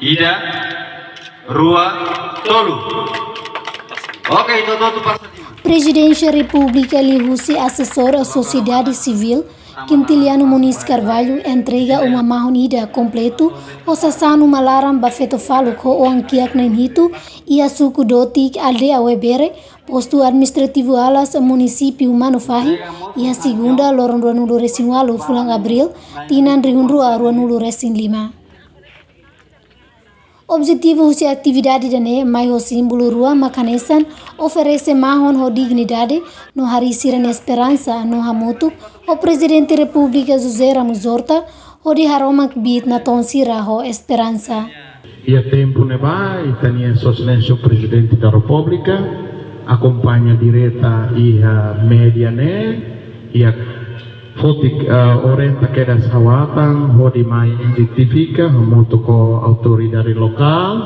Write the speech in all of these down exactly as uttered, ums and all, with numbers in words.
Ida, rua, tolu. Oke, ita hotu pasa. Prezidénsia Repúblika liuhusi asesór sosiedade sivíl, Quintiliano Moniz Carvalho, entrega uma mahon ida kompletu ho sasán uma laran ba feto faluk ho oan kiak na'in hitu iha suku Dotik, aldeia Oebere, postu administrativu Alas, munisípiu Manufahi, iha segunda, loron ruanulu-resin-ualu fulan Abríl, tinan rihun rua ruanulu-resin-lima. Objetivu husi atividade ida-ne'e mai ho símbolu rua mak hanesan oferese mahon ho dignidade no harii sira-nia esperansa no hamutuk ho Prezidente Repúblika José Ramos Horta hodi haroman kbiit-na'in sira ho esperansa. Iha tempu ne'ebá, ita-nia Sua Exelénsia Prezidente da Repúblika akompaña direta iha média ne'e, iha foti, eh, orienta kedas ha'u-atan hodi mai identifika hamutuk ho autoridade lokál,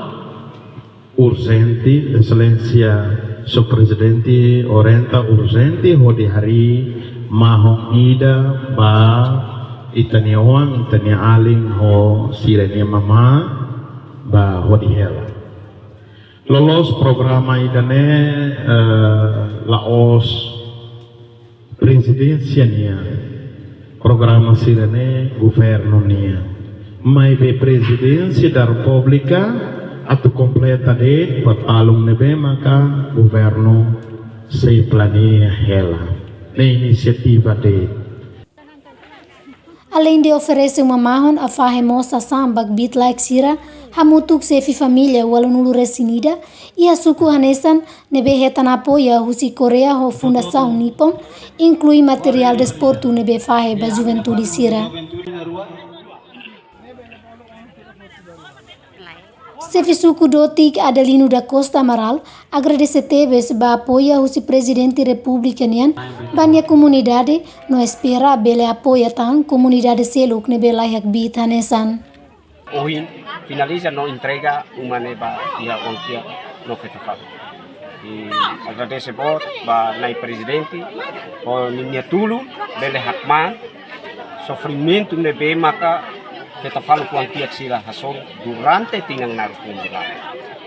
urjente, Exelénsia Sua Prezidente orienta urjente hodi harii mahon ida ba ita-nia oan, ita-nia alin ho sira-nia mamá ba hodi hela. Loloos programa ida-ne'e, eh, la'ós Prezidénsia nian, programa sira-ne'e governu nian. Maibé Prezidénsia da Repúblika atu kompleta de'it ba balun ne'ebé maka governu sei planeia hela. Ne'e inisiativa de'it. Aleinde oferese uma mahon, fahe mós sasán ba kbiit-laek sira, hamutuk xefe família ualunulu-resin-ida iha suku hanesan ne'ebé hetan apoiu husi Koreia ho Fundasaun Nippon, inklui materiál desportu ne'ebé fahe ba juventude sira. Xefe suku Dotik, Adelino da Costa Amaral, agradese tebes ba apoiu husi Prezidente Repúblika nian ba nia komunidade no espera bele apoia tan komunidade seluk ne'ebé laiha kbiit hanesan. Ohin finaliza no entrega uma ne'e ba iha oan kiak no feto faluk. I agradese boot ba Na'i Prezidente, ho ninia tulun bele hakmaan sofrimentu ne'ebé maka feto faluk oan kiak sira hasoru durante tinan naruk tun di laran.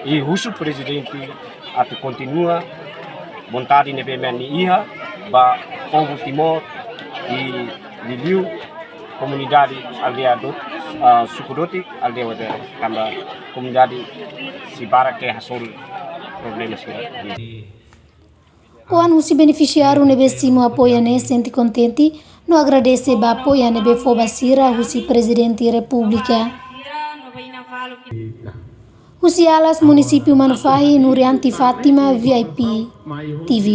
I husu Prezidente atu kontinua vontade ne'ebé mak nia iha ba povu Timor, i liuliu komunidade aldeia Dot-, ah, suku Dotik, aldeia Oebere, tanba komunidade sei barak ke hasoru problema sira. Oan husi benefisiáriu ne'ebé simu apoiu ne'e sente kontente no agradese ba apoiu ne'ebé fó ba sira husi Prezidente Repúblika. Husi Alas, munisípiu Manufahi, Nurianti Fátima, V I P T V.